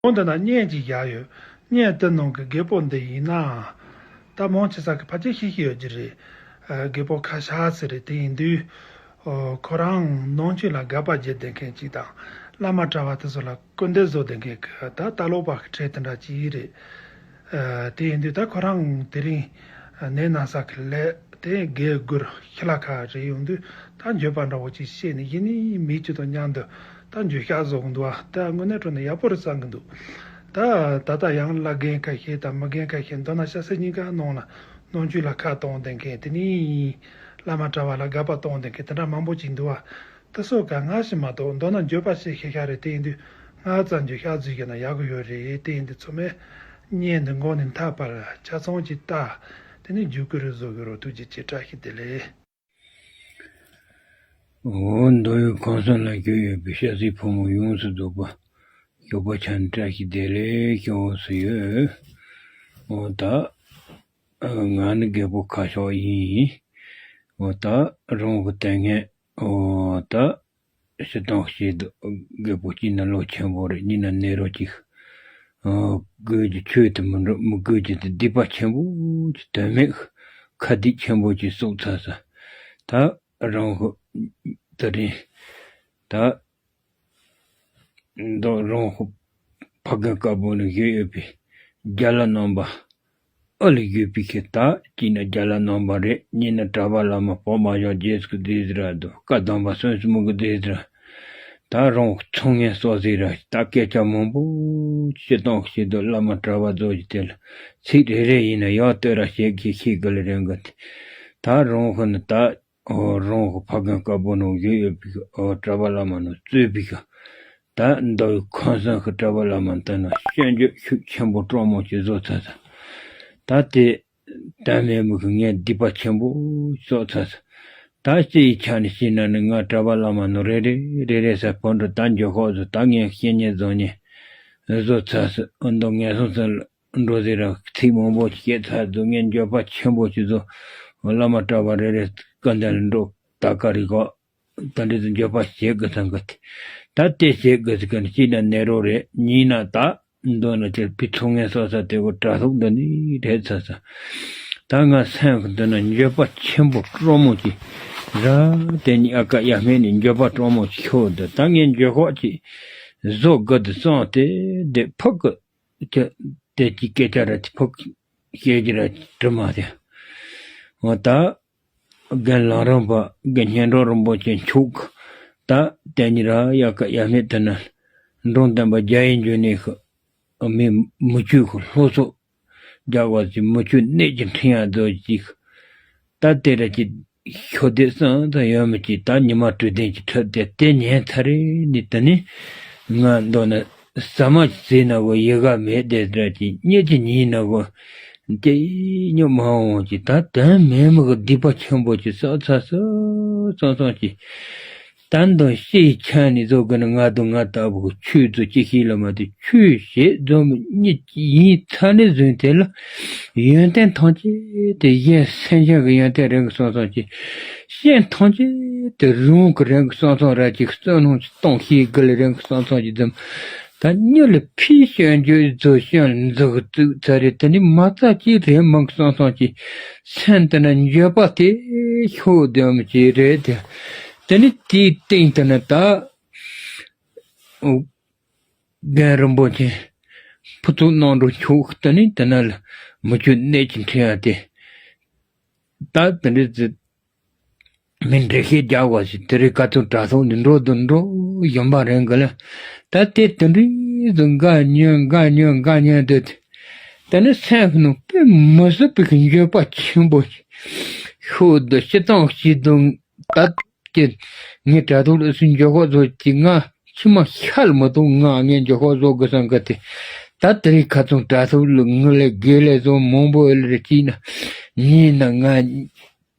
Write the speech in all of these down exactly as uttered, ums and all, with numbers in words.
འོ་འདི་ན་བརྙན་ཅིག་བཞག་ཡོད། བརྙན་དེ་ནང་གི་རྒད་པོ་འདི་ཡིན་ན། ད་མང་ཆེ་ས་གི་ཕལ་ཆེར་ཤེས་ཤེས་ཡོད་ཀྱི་རེད། ཨ། རྒད་པོ་ཁ་ཤགས་ཟེར་རེད། དེ་ཡིན་དུས། ཨོ། ཁོ་རང་ནང་ཆོས་ལ་དགག་པ་བརྒྱབ་བསྡད་མཁན་ཅིག་དང་། བླ་མ་གྲྭ་བ་དེ་ཚོ་ལ་སྐུར་འདེབས་བཟོ་བསྡད་མཁན་གྱི་ད་ལྟ་ལོག་པ་གི་གྲས་དེ་འདྲ་ཅིག་རེད། ཨ། དེ་ཡིན་དུས་ད་ཁོ་རང་དེ་རིང་ནད་ན་ཚ་གི་ལས་དེ་རྒས་དགུར་ཤི་ལ་ཁ་རེད། ཡོང་དུས་ད་འགྱོད་པ་འདྲ་བོ་ཅིག་བྱས་ནས་ཡིན་ནི་མེད་ཀྱི་དང་མཉམ་དུ་ད་འགྱོད་བཤགས་བཟོ་གི་འདུག་བ། ད་དངོས་གནས་དྲང་གནས་ཡག་པོ་རེད་བསམ་གི་འདུག་ད་ད་ལྟ་ཡང་བླ་རྒན་ཁ་ཤས་དང་མི་རྒན་ཁ་ཤས། མདོར་ན་ཤ་ཚ་གཉིས་ཀ་ནང་ལ་ནང་ཆོས་ལ་ཁ་གཏོང་བསྡད་མཁན། དེ་ནས་བླ་མ་གྲྭ་བ་ལ་དགག་པ་གཏོང་བསྡད་མཁན་དེ་འདྲ་མང་པོ་ཅིག་འདུག་བ། དེ་ཚོ་ག་སྔ་ཕྱི་མ་གཏོགས། མདོར་ན་འགྱོད་པ་བྱེད་ཤེས་ཤ་རེད། དེ་ཡིན་དུས་སྔ་ཙམ་འགྱོད་བཤགས་བཟོས་ཤེ་ན་ཡག་གི་ཡོད་རེད། དེ་ཡིན་དུས་ཚང་མས་བརྙན་འདི་མགོ་ནས་མཐའ་བར་ཆ་ཚང་ཅིག་ལྟ། དེ་ནས་བརྒྱུད་སྐུལ་རེ་བཟོ་གི་རོགས། ཐུགས་རྗེ་ཆེ། བཀྲ་ཤིས་བདེ་ལེགས། འོ། མདོ་དབུས་ཁམས་གསུམ་ལ་བཞུགས་ཡོད་པའི་སྐྱ་སེར་ཕོ་མོ་ཡོངས་སུ་རྫོགས་པ་ཞོགས་པ་ཆ་ནས་བཀྲ་ཤིས་བདེ་ལེགས་ཞུ་འོས་སུ་ཡོད། འོ་ད། ང་ནི་རྒད་པོ་ཁ་ཤགས་ཡིན། འོ་ད་རང་གི་དེ་སྔའི། འོ་ད་སྤྱིར་བཏང་བཤད་དུས་རྒད་པོ་གཅིག་ན་ལོ་ཆེན་པོ་རེད། གཉིས་ན་ནད་རོ་གཅིག་ཨ། དགོས་ཀྱི་ཆོས་དེ་མི་འགྲོ། མི་དགོས་ཀྱི་དེ་སྡིག་པ་ཆེན་པོ་ཅིག་དོན་མེད་ཁ་སྡིག་ཆེན་པོ་ཅིག་བསགས་ཚར་ས། ད་རང་ཧུ་དེ་རིང་ད་མདོ་རང་ཧུ་ཕ་རྒན་དཀར་པོ་ནས་བཞུགས་ཡོད་པའི་རྒྱ་ལ་ནང་པ། ཨ་ལས་བརྒྱུད་པའི་ཁྱེད་ད་གཅིག་ན་རྒྱ་ལ་ནང་པ་རེད། གཉིས་ན་གྲྭ་པ་བླ་མ་བོ་མ་ཡང་རྗེས་སུ་བདེ་ཟེར་ར་འདུག་བཀའ་གདམས་པ་གསུམ་གསུམ་གི་བདེ་ཟེར་ར། ད་རང་ཚོང་ངན་གསོག་ཟེར་ར། ད་སྐད་ཆ་མང་པོ་སྤྱིར་བཏང་བཤད་དུས་བླ་མ་གྲྭ་པ་ཚོ་ཡི་དེ་ལ་ཚིག་རེ་རེ་ཡིན་ན་ཡང་ལྟོས་ར་བཤད་གི་ཤེས་གི་ལ་རན་གི་དེ། ད་རང་ཧུ་ནི་ད། ཨོ། རང་ཧུ་ཕ་རྒན་དཀར་པོ་ནང་བཞུགས་ཡོད་པའི་ཨོ་གྲྭ་པ་བླ་མ་ནང་གཙོས་པའི་གི་ད་མདོ་དབུས་ཁམས་གསུམ་གི་གྲྭ་པ་བླ་མ་འདི་ན་སྐྱོན་བརྗོད་ཤུགས་ཆེན་པོ་དྲང་མོ་ཅིག་བཟོ་ཚར་ས། ད་དེ་དོན་མེད་མི་གི་ངས་སྡིག་པ་ཆེན་པོ་བསགས་ཚར་ས། ད་སྤྱི་ཡི་ཆ་ནས་བཤད་ན་ནི་ང་གྲྭ་པ་བླ་མ་ནང་རེ་རེ་རེ་རེ་ས་བོད་འགྲོ་ད་འགྱོད་བཤགས་བཟོ། ད་ངས་བཤེས་གཉེན་བཟང་ངན་བཟོ་ཚར་ས། ཨོ་མདོ་ངན་སོང་ས་འགྲོ་ཟེར་ར་ཚིག་མང་པོ་བཤད་ཚར་འདུག་ངས་འགྱོད་པ་ཆེན་པོ་ཅིག་བཟོ། བླ་མ་གྲྭ་པ་རེ་རེ་སྐུ་མདུན་ལ་འགྲོ། ད་ག་རེ་གོ། ད་འདྲ་ཚོ་འགྱོད་པ་བྱེད་དགོས་ཚང་གི་དེ། ད་དེ་བྱེད་དགོས་ཚེ་ག་ནི་གཅིག་ན་ནད་རོ་རེད། གཉིས་ན་ད་མདོར་ན་དེ་ཕི་ཚོང་ངན་གསོག་ས་དེ་གོ་དྲ་ཐོག་འདི་ནི་རེད་ཚ་ཚ། ད་ང་སེམས་ཀྱི་མདུན་ན་འགྱོད་པ་ཆེན་པོ་དྲོ་མོ་ཅིག་ར། དེ་ནི་ཨ་ཀ་ཡ་མེད་ནི་འགྱོད་པ་དྲོ་མོ་ཅིག་ཤོར་འདུག་ད་ངས་འགྱོད་བཤགས་ཅིག་བཟོ་དགོས་འདུག་བསམ་སྟེ་དེ་ཕུག་གི་ཀྱ། དེ་གཅིག་སྐད་ཆ་ར་དེ་ཕུག་བཤད་རྒྱུ་ར་དྲི་མ་དེ། འོ་ད་རྒན་ལམ་རིམ་པ་རྒན་སྙན་གྲགས་རིན་པོ་ཆེ་མཆོག་གི་ད་དེ་ཉིད་ར་ཡ་ཀ་ཡ་མེད་དེ་ན་འབྲོམ་སྟོན་པ་རྒྱ་ཡན་འགྱོ་ནས་ཤི་མི་མི་ཆོས་ཤི་ལྷོ་སོག་རྒྱ་བ་ཞིག་མི་ཆོས་གནས་ཀྱི་འཕྲིན་ཡ་རྫོགས་ཅིག་ད་དེ་ར་ཅིག་ཤོ་དེ་སང་ད་ཡོད་མི་ཅིག་ད་ཉི་མ་དྲོད་ལྡན་གྱི་ཁྲོད་དེ་དེ་ཉན་ཚར་རེ་ནི་དེ་ནི་ང་མདོར་ན་ཟ་མ་ཟས་ན་གོ་ཡི་ག་མེད་དེ་འདྲ་ཅིག་གཉིད་ཀྱི་ཉིན་ན་གོ་དེ་ཉོ་མ་འོང་ཅིག་ད་དོན་མེད་མི་གི་སྡིག་པ་ཆེན་པོ་ཅིག་བསགས་ཚར་སོ་སོང་སོང་ཅིག་ད་མདོ་ཤི་ཡི་ཆ་ནི་བཟོ་གི་ནི་ང་དང་ང་ལྟ་བུ་ཆོས་ཚོ་ཅི་ཤེས་ལ་མ་དེ་ཆོས་བྱེད་རྫོང་མི་གཉིད་ཡིན་ཚར་ནས་བཟུང་དེ་ལ་ཡོན་ཏན་ཐམས་ཅད་དེ་གཞན་སེམས་ཅན་གྱི་ཡོན་ཏན་རང་གི་སོང་སོང་ཅིག་གཞན་ཐམས་ཅད་དེ་རང་གི་རང་གི་སོང་སོང་ར་ཅིག་བསོད་ནམས་ཅིག་གཏོང་ཤེས་དགོས་ལ་རང་གི་སོང་སོང་ཅིག་འཛོམས། ད་མྱི་ལ་ཕིའི་སྐྱོན་བརྗོད་བཟོ་སྐྱོན་འཛུགས་བཙུགས་ཚར་རེད། དེ་ནི་མ་རྩ་ཅིག་རེད་མང་གི་སོང་སོང་ཅིག་སེམས་དེ་ན་འགྱོད་པ་དེ་ཤོར་སྡོད་མི་ཅིག་རེད་དེ། དེ་ནི་དེའི་སྟེང་དེ་ན་ད། རྒན་རིན་པོ་ཆེ་ཕུན་ཚོགས་རྣམ་གྲོལ་མཆོག་དེ་ནི་དེ་ན་ལ་མི་ཆོས་གནས་ཀྱི་འཕྲིན་ཡ་དེ། ད་དེ་འདྲའི་ཚེ་མི་འགྲེལ་བཤད་རྒྱག་པ་ཞིག་དེ་རིང་ཁ་ཚོན་དྲ་ཐོག་ནས་འགྲོ་དུ་འགྲོ་བཞིན་པ་རེད་གི་ལ། ད་དེ་དེ་འདྲའི་ཚེ་འགའ་ཉོན་འགའ་ཉོན་འགའ་ཉོན་དུ་དེ་ནི་སེམས་ནང་དཔེ་མི་སྲིད་པའི་འགྱོད་པ་ཆེན་པོ་ཞིག་ཤོར་དུ་སྤྱི་བཏང་སྐྱིད་སྡུག་ད། ཀྱི། ངའི་དྲ་ཐོག་ལ་སུ་འགྱོད་བཤགས་བཟོ་གི་ང་ཕྱི་མ་ཤ་ལ་མི་གཏོང་། ང་ངས་འགྱོད་བཤགས་བཟོ་དགོས་བསམ་གི་དེ། ད་དེ་རིང་ཁ་ཚོན་དྲ་ཐོག་ལ་ངུ་ལས་དགེ་ལས་བཟོ་མང་པོ་ལ་སྐྱིད་ན། ཉིན་ན་ང་།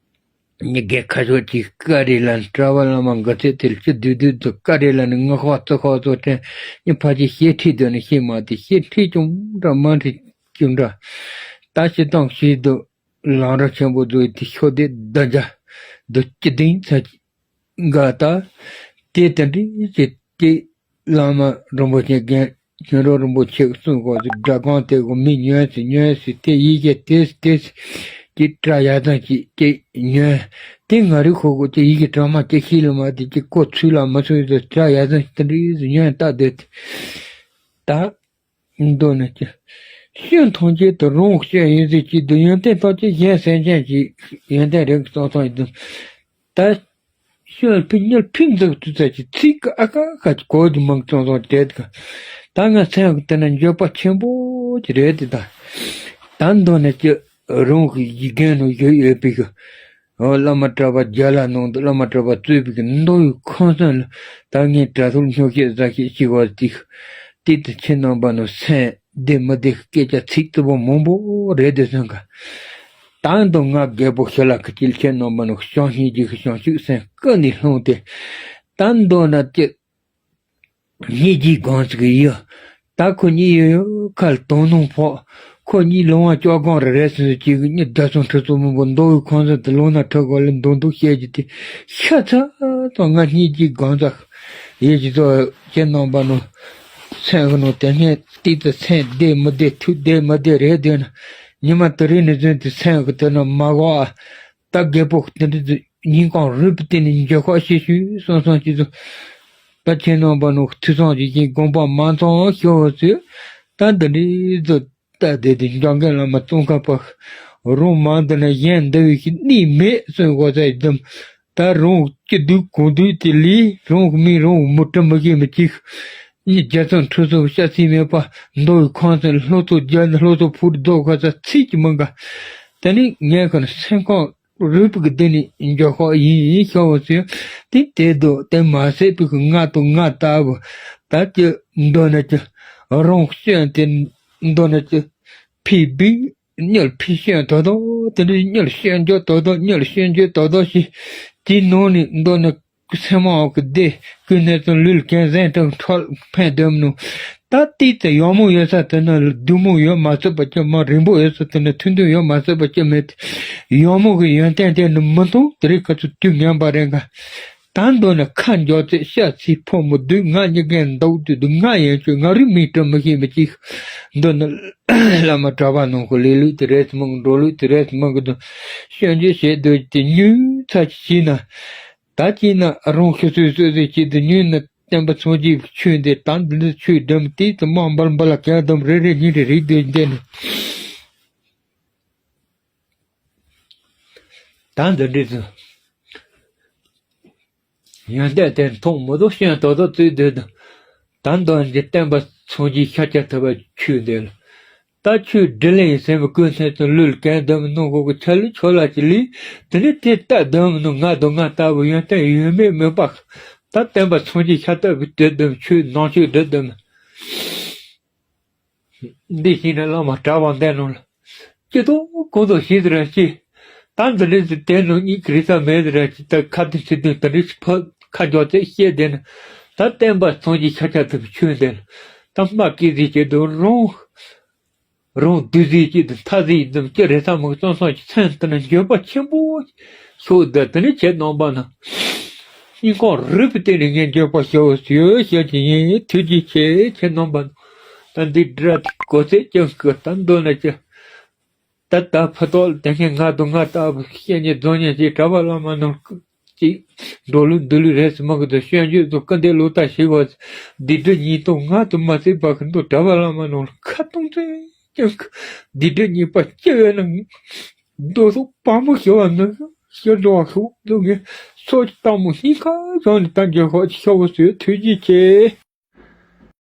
ཉི་དགེ་ཁ་ཕྱོགས་ཀྱི་བཀའ་རེ་ལ་གྲྭ་པ་བླ་མ་འགའ་ཚེ་དེར་ཅི་བདུད་བདུད་དུ་བཀའ་རེ་ལ་ནི་ངུ་ཧོ་ཙི་ཧོ་ཙོ་དྲན་ཉི་ཕ་ཅི་ཤེས་ཁྲིད་དོ་ནི་ཤེས་མ་དེ་ཤེས་ཁྲིད་ཀྱང་འདྲ་མ་ཁྲིད་ཀྱང་འདྲ། ད་ཤི་སྟངས་ཤིག་འདུག་ལམ་རིམ་ཆེན་པོ་བཟོས་ཏེ་ཤོ་དེ་བདག་རྒྱ་བདུད་ཀྱི་གདེང་ཚ་འགའ་ད་དེ་དེ་འདྲའི་ཅི་དེ་བླ་མ་རིན་པོ་ཆེ་རྒན་ སྨན་རོགས་རིན་པོ་ཆེ་གསུང་གོ་ཟིག་སྒྲ་གང་དེ་གོ་མི་ཉོན་སི་ཉོན་སི་དེ་ཡི་གེ་དེ་སི་དེ་སི་ཀྱི་སྒྲ་ཡ་ཙང་ཅིག་ཀྱི་ཉོན། དེ་ང་རི་ཁོ་གོ་དེ་ཡི་གེ་གྲ་མ་ཀྱི་ཤི་ལ་མ་དེ་ཀྱི་གོ་ཚུལ་ལ་མ་ཚུལ་དེ་སྒྲ་ཡ་ཙང་ཅིག་དེ་འདྲི་སི་ཉོན་ལྟ་དེ་ད། མདོ་ན་ཅི། སྐྱོན་ཐམས་ཅད་དུ་རང་སྐྱོན་ཡིན་ཟེར་གྱི་འདུག་ཡོན་ཏན་ཐམས་ཅད་གཞན་སེམས་ཅན་གྱི་ཡོན་ཏན་རིགས་གཙང་གཙང་ཡིན་འདུག་ད་སྐྱོན་ཕི་ཉིད་ཕིན་ཟེར་དུས་ཚོད་ཀྱི་ཚིག་གི་ཨ་ཁ་ཁ་གི་གོ་གི་མང་གཙང་གཙང་བྲལ་གི་ད་ང་སེམས་ཀྱི་དེ་ན་འགྱོད་པ་ཆེན་པོ་ཅིག་རེད་དེ་ད། ད་མདོ་ན་ཅི་རང་གི་ཡིག་རྒན་ནང་བཞུགས་ཡོད་པའི་གི་འོ་བླ་མ་གྲྭ་པ་རྒྱ་ལ་ནང་དུ་བླ་མ་གྲྭ་པ་གཙོས་པའི་གི་མདོ་ཡི་ཁང་ཚན་ལ་ད་ངས་དྲ་ཐོག་སྨྱོ་བཤད་ཟ་བཤད་ཅིག་བ་ཅིག་དེ་དུ་ཁྱེད་རྣམ་པ་ནང་སེམས་བདེ་མི་བདེ་སྐད་ཆ་ཚིག་རྩུབ་པོ་མང་པོ་རེད་དེ་སོང་ག་ད་མདོ་ང་རྒད་པོ་ཤི་ལ་ཁི་ཅིལ་ཁྱེད་རྣམ་པ་ནང་བྱང་སྙིང་རྗེ་གི་བྱང་ཆུབ་སེམས་ཀུན་ནས་བསླངས་ཏེ་ད་མདོ་ན་ཅི། སྙིང་རྗེའི་སྒོམ་ཚུལ་གྱི་ཡུལ། ད་ཁོ་གཉིས་ཡོད་ཡོད་ཁ་ལ་དོ་སྣང་ཕོག་ཁོ་གཉིས་ལོང་བ་ཅོག་གང་རེ་རེ་སོང་ཟེར་གྱི་གི་གཉིས་རྒྱ་ཚོང་ཁྲི་ཚོ་མང་པོ་མདོ་བའི་ཁང་ཚན་དུ་ལོང་ན་ཁྲི་གོ་ལ་མདོ་མདོ་བཤད་ཀྱི་དེ་ཤ་ཚ་དང་ང་སྙིང་རྗེའི་སྒོམ་ཚུལ་ཡིད་ཀྱི་ཚོ་ཁྱེད་རྣམ་པ་ནང་སེམས་ཀྱི་ནང་དེ་སྔའི་དུས་དུ་སེམས་བདེ་མི་བདེ་ཐུགས་བདེ་མི་བདེ་རེད་འདོད་ན་ཉི་མ་དུ་རིང་ནས་བཟུང་སྟེ་སེམས་ཀྱི་དེ་ན་མ་གོ་ཨ། ད་རྒད་པོ་དེ་འདྲ་ཚོ་སྙིང་ཁོང་རུས་པའི་གཏིང་ནས་འགྱོད་བཤགས་བྱེད་ཤོག་གསུངས་སོང་ཅི་ཚོ། ད་ཁྱེད་རྣམ་པ་ནང་ཐུགས་བསམ་བཞེས་ཀྱིན་དགོངས་པ་མ་ཚོམ་ཤོག་ཟེར། ད་འདི་འདྲའི་ཚོ་ད་དེ་དེ་འཇམ་མགོན་བླ་མ་ཙོང་ཁ་པ། རང་མ་འདི་ན་གཞན་འདི་བའི་ཤི་གནས་མེད་གསུངས་གོ་ཚ་ཡི་དམ། ད་རང་སྐྱིད་སྡུག་གང་སྡུག་དེ་ལས་རང་གི་མིང་རང་གི་མུ་ཏྲ་མི་ཤེས་མི་གཅིག་ནི་རྒྱ་ཚང་ཁྲི་ཚོ་སྐྱ་སེར་མེད་པ་མདོ་བའི་ཁང་ཚན་ལྷོ་ཚོ་རྒྱ་ནི་ལྷོ་ཚོ་ཕུར་རྡོ་ཁ་ཚ་ཚིག་གི་མི་འགའ། དེ་ནི་ངས་ཁོ་ན་སེམས་ཁོང་རུས་པའི་གི་སྡེ་ནི་འགྱོད་བཤགས་ཡིན་ཤོག་ཟེར། དེ་དེ་དོ་དེ་མ་ཟད་པའི་གི་ང་དང་ང་ལྟ་བུ་ད་ཀྱི་མདོ་ན་ཀྱི་རང་སྐྱོན་དེ་མདོ་ན་ཀྱི་ཕི་བི་གཉོར་ཕི་སྐྱོན་དོ་དོ་དེ་འདྲའི་གཉོར་སྐྱོན་འགྱོད་དོ་དོ་གཉོར་སྐྱོན་འགྱོད་དོ་དོ་ཞེས་དེའི་ནང་ནས་མདོ་ན་སེམས་མ་འོག་གི་བདེ་ཀུན་ནས་ཙམ་ལུས་ལ་གན་གཟན་དང་འཕྲོག་ཕན་དོན་མི་ནུས། ད་ལྟའི་ཚེ་ཡག་མོ་ཡོད་ས་དེ་ན་སྡུག་མོ་ཡོད་མ་ཚོད་པ་ཅི་མ་རིང་པོ་ཡོད་ས་དེ་ན་ཐུང་ཐུང་ཡོད་མ་ཚོད་པ་ཅི་མེད། ཡག་མོ་གི་ཡོན་ཏན་དེ་ནི་མི་མཐོང་དེ་རིང་ཁ་ཚུར་དུས་ངན་པ་རེད་འགའ། ད་མདོ་ན་ཁ་འཇོག་ཚེ་ཤ་ཚིག་ཕོ་མོ་སྡུག་ང་གཉིས་ཀའི་མདོག་དུས་སྡུག་ང་ཡན་ཆོད་ང་རུས་མིག་ཏུ་མི་ཤེས་མི་གཅིག་མདོ་ན་བླ་མ་གྲྭ་པ་ནང་ཁོ་ལས་ལུས་དེ་རེད་མང་འགྲོ་ལུས་དེ་རེད་མང་གི་དུ་སྐྱོན་བརྗོད་བྱེད་འདོད་དེ་ཉུལ་ཚ་ཅི་བྱས་ན། ད་ཅི་ན་རང་ཤི་སོས་སོས་སོས་ཅི་དུ་ཉུལ་ན་བསྟན་པ་སངས་རྒྱས་ཆོས་འདི་དང་འདི་ཆོས་འདྲ་མི་དེ་ཙམ་མ་འབར་འབར་ལ་གང་དམ་རེ་རེ་ཉིན་རེ་རིག་འདོད་འདི་ནི། ད་འདི་འདྲའི་ཚོ། ཡོན་ཏན་དེ་མཐོང་མི་ཐུབ་སྐྱོན་དོ་དོ་བཙུགས་སྡོད་དང་། ད་འདོན་གྱི་བསྟན་པ་སངས་རྒྱས་ཤཱཀྱ་ཐུབ་པའི་ཆོས་འདི་ལ། ད་ཆོས་དྲིན་ལན་ཡིན་ཟེར་བའི་ཀུན་སེམས་དང་ལུས་ལ་གང་འདོན་མི་སྣང་གོ་གི་ཆ་ལུས་ཆོ་ལ་ཅི་ལུས་དེ་ནི་དེ་ལྟ་འདོན་མི་སྣང་ང་དང་ང་ལྟ་བུ་ཡོན་ཏན་ཡོད་མེད་མིན་པ། ད་བསྟན་པ་སངས་རྒྱས་ཤཱཀྱ་ཐུབ་པའི་དེ་འདོན་ཆོས་ནང་ཆོས་འདི་འདོན་མི། འདི་ཤེས་ན་བླ་མ་གྲྭ་པ་འདས་རྣམས་ལ། སྤྱི་ཚོགས་གང་དུ་ཞིག་ཏུ་ར་ཅི། ད་འདི་འདྲའི་ཚེ་དེ་ནང་གཉིས་ཀྱི་རིག་ས་མེད་དུ་ར་ཅི་ད་ཁ་དུ་ཚིག་དུ་དེ་འདྲའི་ཕ་ཁ་འཇོག་ཚེ་བཤད་དེ་ན། ད་བསྟན་པ་སངས་རྒྱས་ཤཱཀྱ་ཐུབ་པའི་ཆོས་འདི་ལ། ད་སྨྲ་སྐད་ཟིག་བྱེད་དུ་རང་། རང་བདུད་ཟིག་ཅིག་དང་མཐའ་ཟིག་དང་ཅི་རེད་ས་མོ་གཙང་སོང་ཅི་ཚན་དུ་ན་འགྱོད་པ་ཆེན་པོ་ཤོག་ད་དེ་ནས་ཁྱེད་རྣམ་པ་ན། སྙིང་ཁོང་རུས་པའི་གཏིང་ནས་ངས་འགྱོད་པ་ཞུ་ཞུ་ཞུ་གི་ཡིན། ཐུགས་རྗེ་ཆེ་ཁྱེད་རྣམ་པ་ན། ད་འདི་སྒྲ་གོ་ཚད་ཀྱང་གི་ད་འདོད་ན་ཅི། ད་ད་ཕུ་ཐོག་ལ་དེ་སྔའི་ང་དང་ང་ལྟ་བུ་བཤད་ཉེས་རྫོང་ཉེས་ཅིག་གྲྭ་པ་བླ་མ་རྣམས་ཀྱིས་འགྲོ་ལུགས་འདུལ་ལུགས་རེད་ཟེར་མ་གི་དང་སྐྱོན་བརྗོད་དང་སྐུར་འདེབས་ལོག་ལྟ་ཞིག་བ། སྡིག་སྒྲིབ་ཉེས་ལྟུང་ང་དང་མ་བརྩིས་པ་གི་འདུག་གྲྭ་པ་བླ་མ་རྣམས་ལ་ཁ་གཏོང་ཚེ་ཀྱང་སྡིག་སྒྲིབ་ཉེས་པ་སྐྱེ་བས་ན། རྡོ་སོགས་དཔའ་མོ་ཞི་བ་ནི་ཞི་འགྲོ་བ་ཤོག་འདུག་ངས་སོ་ཀྱི་སྟག་མོ་སྙིང་ཁ་བྱང་ནས་ད་འགྱོད་ཤོག་ཅིག་ཤོག་བུ་ཟོས་ཐུགས་རྗེ་ཆེ།